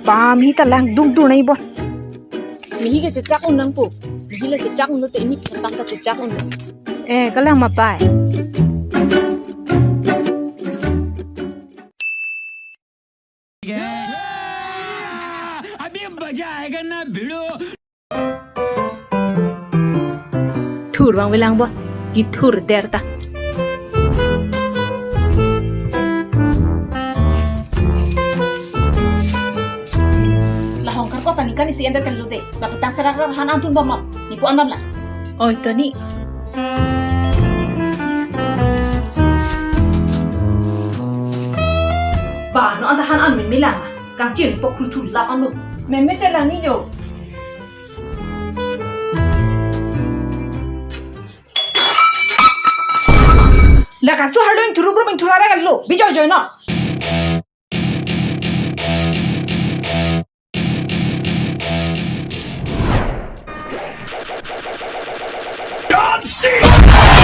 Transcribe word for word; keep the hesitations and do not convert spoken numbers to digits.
Bam hi ta langdun dun nai bon. Mihi ke chechak un nangpo. Mihi le chechak un te ini petang ta chechak un. Eh, kalang mapai. अभी मजा आएगा ना भिड़ो। Thur vangve lang bo, kethur der ta. La hong karkot ani kan isi ender kan lute. La petang serak rar han antun bom bom. Nipu andam la. Oi, Tony. Ba, non anta han an menme lang. Kangchin pok khul chul lap an lo. Menme chelang ni jo. La kasu harlo ingthur rum rum ingthur ara lo. Bijoy joy no. Don't see.